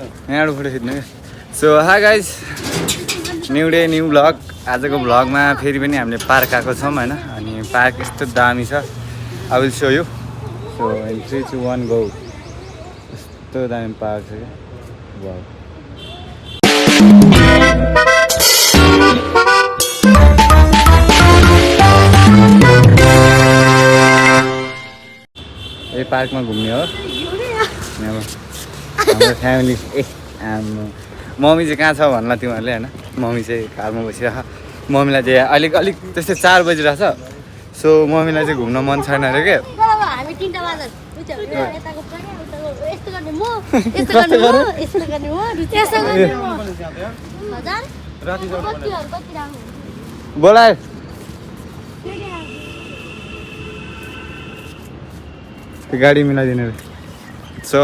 यहाँबाट फोटो खिच्नु क्या so hi guys new day new vlog आजको भ्लगमा फेरि पनि हामीले पार्क आएको छौँ होइन अनि पार्क यस्तो दामी छ I will so you so 3 2 1 go यस्तो दामी पार्क छ क्या वाउ यही पार्कमा घुम्ने हो हाम्रो फ्यामिली मम्मी चाहिँ कहाँ छ भन्ला तिमीहरूले होइन मम्मी चाहिँ कारमा बसिरहेको मम्मीलाई चाहिँ अलिक त्यस्तै 4 बजिरहेछ सो मम्मीलाई चाहिँ घुम्न मन छैन अरे क्या बोलायो गाडी मिलाइदिनु सो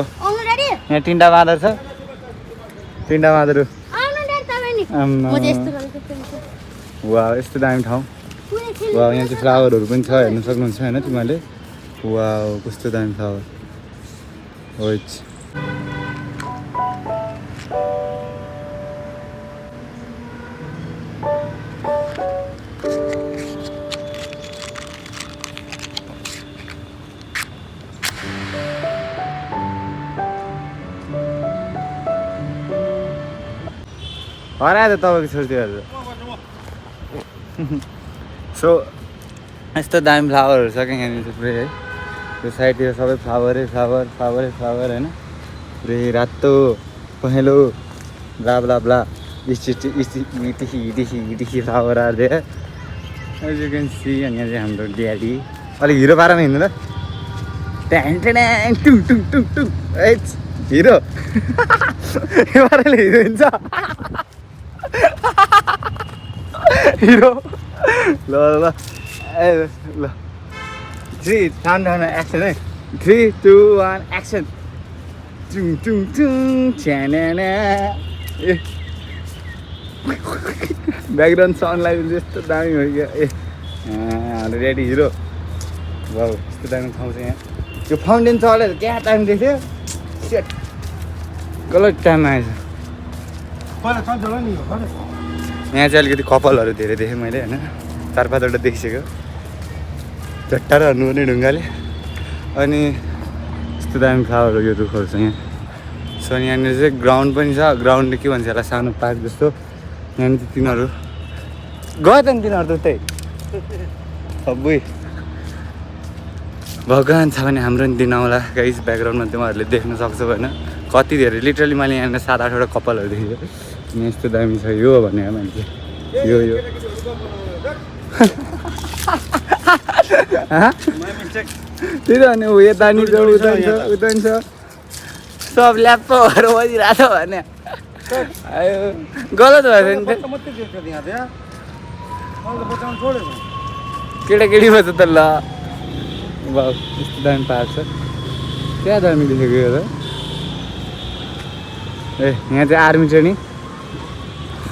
यहाँ 3टा बाँदर छ 3टा बाँदर वा यस्तो दामी ठाउँ वा यहाँ चाहिँ फ्लावरहरू पनि छ हेर्नु सक्नुहुन्छ होइन तिमीहरूले वा कस्तो दामी फ्लावर हो हरायो त तपाईँको छोरीहरू सो यस्तो दामी फ्लावरहरू छ क्या यहाँनिर थुप्रै है त्यो साइडतिर सबै फ्लावरै फ्लावर होइन पुरै रातो पहेँलो blah blah blah etc flower are there as you can see अनि यहाँ चाहिँ हाम्रो ड्याडी अलिक हिरो पारामा हिँड्नु ल ट्याङ टुङ टुङ टुङ टुङ ए हिरो यो पाराले हिरो हिँड्छ हिरो ल ल ए ल 3 टाउन एक्सन है 3 2 1 एक्सन टुङ टुङ टुङ च्याना ए ब्याकग्राउन्ड साउन्डलाई पनि यस्तो दामी हो क्या ए हाम्रो रेडी हिरो वाउ यस्तो दामी ठाउँ छ यहाँ यो फाउन्टेन चढेर क्या टाइम देख्थ्यो सेट कलर टाइममा आएछ यहाँ चाहिँ अलिकति कपालहरू धेरै देखेँ मैले होइन 4-5वटा देखिसक्यो झट्टाएर हान्नुपर्ने ढुङ्गाले अनि यस्तो दामी फ्लावर हो यो रुखहरू छ यहाँ सो यहाँनिर चाहिँ ग्राउन्ड पनि छ ग्राउन्डले के भन्छ यसलाई सानो पार्क जस्तो यहाँनिर तिनीहरू गयो त नि तिनीहरू त उतै सबै भगवान् छ भने हाम्रो नि दिन आउला गाइस ब्याकग्राउन्डमा तिमीहरूले देख्न सक्छौ होइन कति धेरै लिटरली मैले यहाँनिर 7-8वटा कपालहरू देखेँ यस्तो दामी छ यो भने मान्छे यो त्यही त भने यता नि छ उता नि छ सब ल्याप्पहरू बजिरहेको छ भने गलत भयो नि केटाकेटी भएछ त ल बाउ यस्तो दामी पार्छ क्या दामी देखेको यो त ए यहाँ चाहिँ आर्मी ट्रेनिङ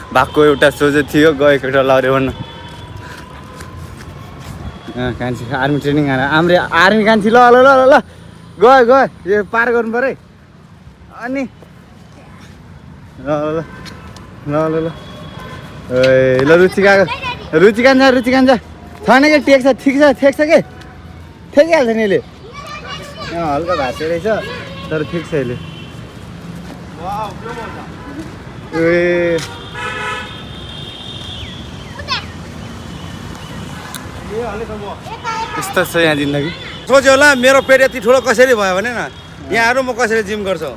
भएको एउटा सोझो थियो गएको एउटा लड्यो भन्न कान्छी आर्मी ट्रेनिङ हाम्रो आर्मी कान्छी ल ल ल ल गयो यो पार गर्नु पऱ्यो अनि ल ल ल ल ल ए ल रुचिका जान्छ छैन क्या टेक्छ ठिक छ ठेक्छ के ठेकिहाल्छ नि यसले हल्का भाँच्यो रहेछ तर ठिक छ यसले ए यस्तो छ यहाँ जिन्दगी सोच्यो होला मेरो पेट यति ठुलो कसरी भयो भने न यहाँहरू म कसरी जिम गर्छु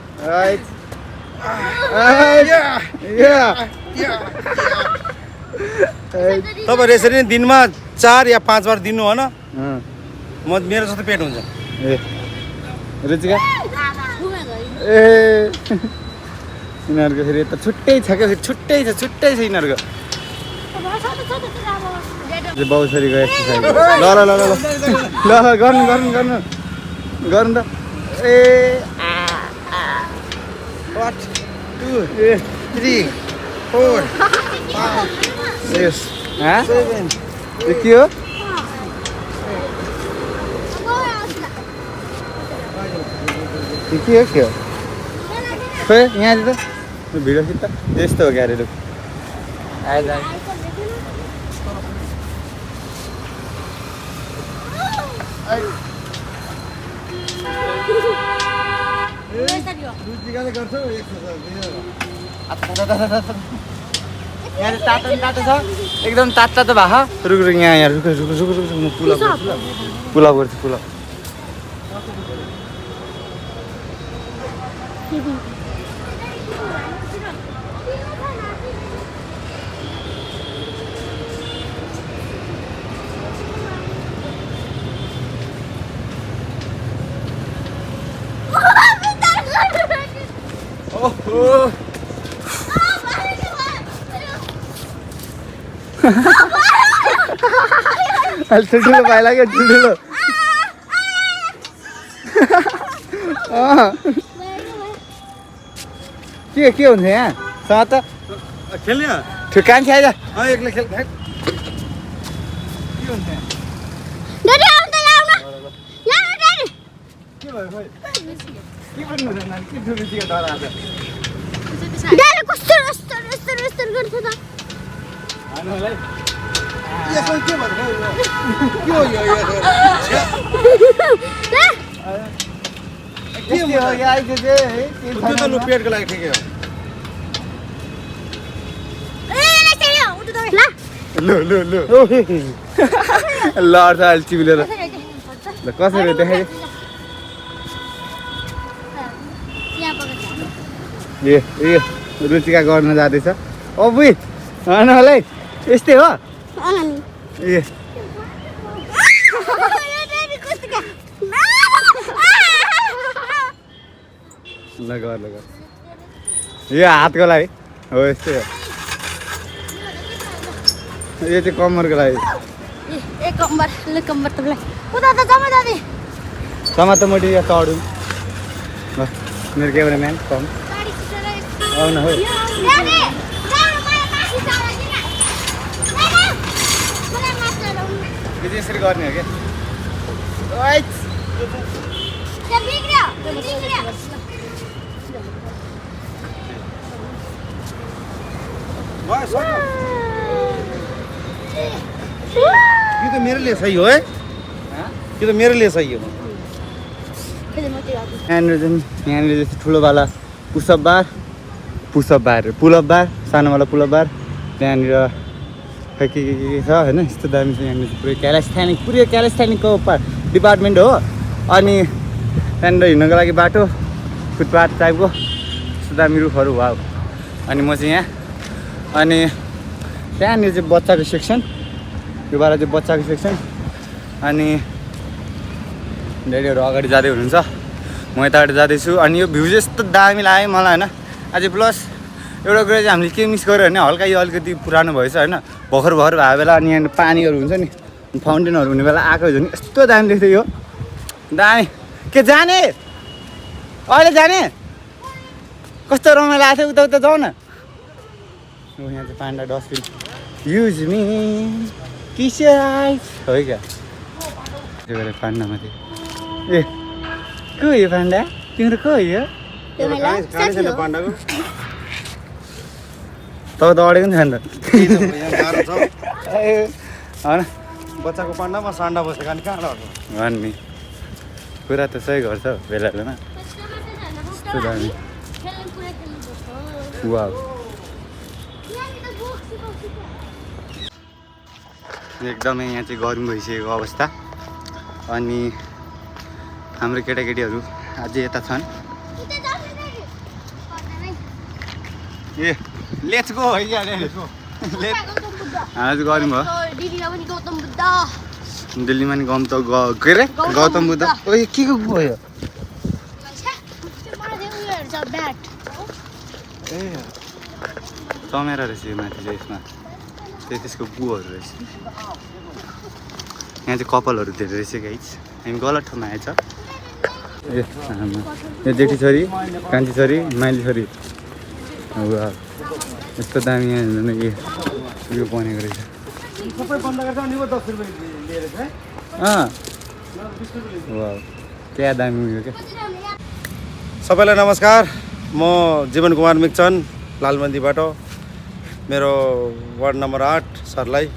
तपाईँ यसरी नै दिनमा 4 या 5 बार दिनु हो न म मेरो जस्तो पेट हुन्छ ए रुचिका ए यिनीहरूको फेरि यता छुट्टै छ क्या छुट्टै छ यिनीहरूको बाउछोरीको एक्सर्साइज ल गर्नु त ए 1 2 3 4 5 6 7 यो के हो के हो खोइ यहाँ त भिडियो खिच्दा यस्तो हो क्यारे लु आएछ यहाँ तातो तातो छ एकदम तातो तातो भएको रुक रुक यहाँ रुक रुक रुक रुक म पुलअप गर्छु पुलअप अहिले ठुल्ठुलो भाइ लाग्यो ठुल्ठुलो के हुन्छ यहाँ सँग त खेल्ने ठुक्कान छ आइज एक्लै खेल के हुन्छ के भयो खोइ के गर्नु हुँदैन के ठुलो डर आज यसो के भयो के हो यो के हो यो आइज चाहिँ त्यो त लु पेटको लागि ठिकै हो लु लु लु लड्छ अहिले चिप्लेर ल कसरी देखाइ ए रुचिका गर्न जाँदैछ बुइ होइन होला है यस्तै हो ए ल गर यो हातको लागि हो यस्तै हो यो चाहिँ कम्मरको लागि समात मोटी यहाँ चढौँ ल मेरो क्यामेराम्यान कम आउन हो यसरी गर्ने हो क्या यो त मेरो लिए सही हो है यो त मेरो लिए सही हो यहाँनिर चाहिँ ठुलोवाला पुसअप बार पुलअप बार सानोवाला पुलअप बार त्यहाँनिर खै के छ होइन यस्तो दामी छ यहाँनिर पुरै क्यालेस्थेनिकको डिपार्टमेन्ट हो अनि त्यहाँनिर हिँड्नको लागि बाटो फुटपाथ टाइपको यस्तो दामी रुखहरू भयो अनि म चाहिँ यहाँ अनि त्यहाँनिर चाहिँ बच्चाको सेक्सन योबाट चाहिँ बच्चाको सेक्सन अनि ड्याडीहरू अगाडि जाँदै हुनुहुन्छ म यताबाट जाँदैछु अनि यो भ्यू चाहिँ यस्तो दामी लाग्यो मलाई होइन अझै प्लस एउटा कुरा चाहिँ हामीले के मिस गऱ्यो भने हल्का यो अलिकति पुरानो भएछ होइन भर्खर भएको बेला अनि यहाँ पानीहरू हुन्छ नि फाउन्टेनहरू हुने बेला आएको हुन्छ नि यस्तो दामी देख्थ्यो यो दामी के जाने अहिले जाने कस्तो रमाइलो आएको थियो उता उता जाऊ न यहाँ चाहिँ panda dustbin use me kiss हो क्या त्यो भएर पान्डामा थियो ए को हो यो पान्डा तिम्रो को हो यो पाण्डाको तपाईँ त अडेको नि छैन होइन बच्चाको पाण्डामा सान्डा बसेको अनि कहाँ लड्छ भन्ने कुरा त सही गर्छ बेला बेलामा यस्तो दामी वाउ एकदमै यहाँ चाहिँ गरम भइसकेको अवस्था अनि हाम्रो केटाकेटीहरू अझै यता छन् ए लेट्स गो हाम्रो चाहिँ गरम भयो दिल्लीमा नि के अरे गौतम बुद्ध ओ के को गयो ए चमेरा रहेछ यो माथि चाहिँ यसमा त्यसको गुहरू रहेछ यहाँ चाहिँ कपालहरू धेरै रहेछ गाइस हामी गलत ठाउँमा आएछ ए यो जेठी छोरी कान्छी छोरी माइली छोरी यस्तो दामी यहाँ यो बनेको रहेछ सबै बन्द गर्छ अनि 10 रुपैयाँ लिएर है क्या दामी उयो क्या सबैलाई नमस्कार म जीवन कुमार मिक्चन लालबन्दीबाट मेरो वार्ड नम्बर 8 सरलाई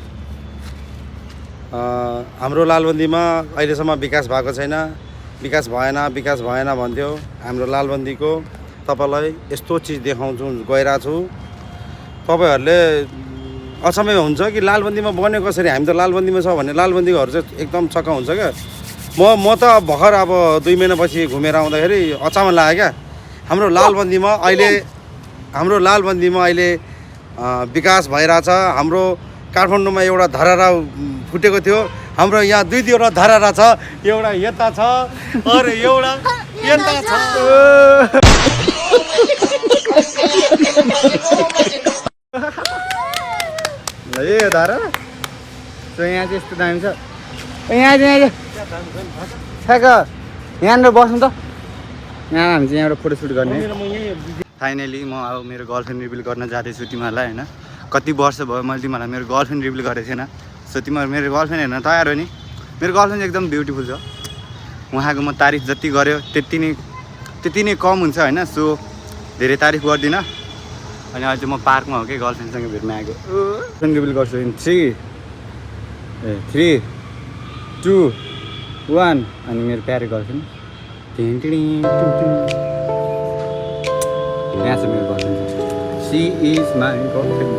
हाम्रो लालबन्दीमा अहिलेसम्म विकास भएको छैन, विकास भएन भन्थ्यो। हाम्रो लालबन्दीको तपाईँलाई यस्तो चिज देखाउँछु गइरहेको छु, तपाईँहरूले अचम्मै हुन्छ कि लालबन्दीमा बन्यो कसरी, हामी त लालबन्दीमा छ भन्ने लालबन्दीकोहरू चाहिँ एकदम छक्क हुन्छ क्या। म त भर्खर अब 2 महिनापछि घुमेर आउँदाखेरि अचम्म लाग्यो क्या। हाम्रो लालबन्दीमा अहिले विकास भइरहेछ। हाम्रो काठमाडौँमा एउटा धरारा फुटेको थियो, हाम्रो यहाँ 2-2वटा धरारा छ, एउटा यता छ अरे एउटा यता छ। ल यो धरा सो यहाँ चाहिँ यस्तो दामी छ। यहाँ ठ्याक्क यहाँनिर बस्नु त। यहाँ हामी चाहिँ यहाँबाट फोटोसुट गर्ने। फाइनली म अब मेरो गर्लफ्रेन्ड रिभिल गर्न जाँदैछु तिमीहरूलाई होइन। कति वर्ष भयो मैले तिमीहरूलाई मेरो गर्लफ्रेन्ड रिभिल गरेको थिएन। सो तिमीहरू मेरो गर्लफ्रेन्ड हेर्न तयार हो नि। मेरो गर्लफ्रेन्ड एकदम ब्युटिफुल छ। उहाँको म तारिफ जति गऱ्यो त्यति नै कम हुन्छ होइन। सो धेरै तारिफ गर्दिनँ। अनि अहिले चाहिँ म पार्कमा हो कि गर्लफ्रेन्डसँग भेट्न आएको। गर्लफ्रेन्ड रिभिल गर्छु इन 3 2 1 अनि मेरो प्यारो गर्लफ्रेन्ड यहाँ छ मेरो girlfriend. She is my girlfriend.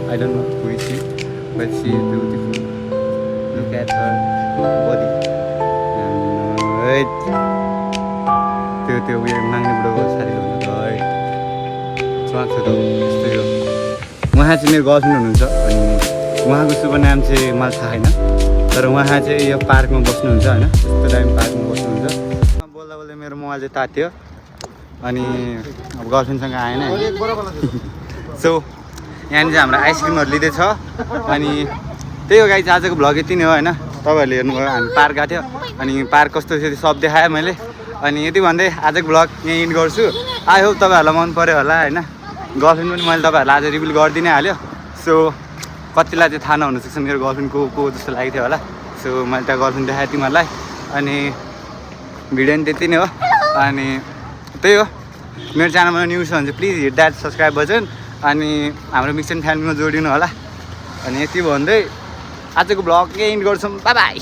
I don't know who is she but she is beautiful. Look at her body. त्यो उयो माग्ने बुढो साडी लगाउनु स्वागत छ। यस्तै हो। उहाँ चाहिँ मेरो गर्लफ्रेन्ड हुनुहुन्छ अनि उहाँको शुभ नाम चाहिँ मलाई थाहा छैन, तर उहाँ चाहिँ यो पार्कमा बस्नुहुन्छ होइन। यस्तो दामी पार्कमा बस्नुहुन्छ। बोल्दा बोल्दै मेरो मोबाइल चाहिँ तात्यो अनि अब गर्लफ्रेन्डसँग आएन। सो यहाँनिर चाहिँ हाम्रो आइसक्रिमहरू लिँदैछ अनि त्यही हो गाइस। आजको भ्लग यति नै हो होइन। तपाईँहरूले हेर्नुभयो हामी पार्क गएको थियो अनि पार्क कस्तो थियो सब देखाएँ मैले। अनि यति भन्दै आजको भ्लग यहीँ इन्ड गर्छु। आई होप तपाईँहरूलाई मन पऱ्यो होला होइन। गर्लफ्रेन्ड पनि मैले तपाईँहरूलाई आज रिभिल गरिदिनै हाल्यो। सो कतिलाई चाहिँ थाहा नहुनसक्छ मेरो गर्लफ्रेन्ड को जस्तो लागेको थियो होला। सो मैले त्यहाँ गर्लफ्रेन्ड देखाएँ तिमीहरूलाई अनि भिडियो पनि त्यति नै हो। अनि त्यही हो। मेरो च्यानलमा न्यू छ भने चाहिँ please hit that subscribe button अनि हाम्रो मिक्सन फ्यामिलीमा जोडिनु होला। अनि यति भन्दै आजको भ्लग यहीँ इन्ड गर्छौँ। By by.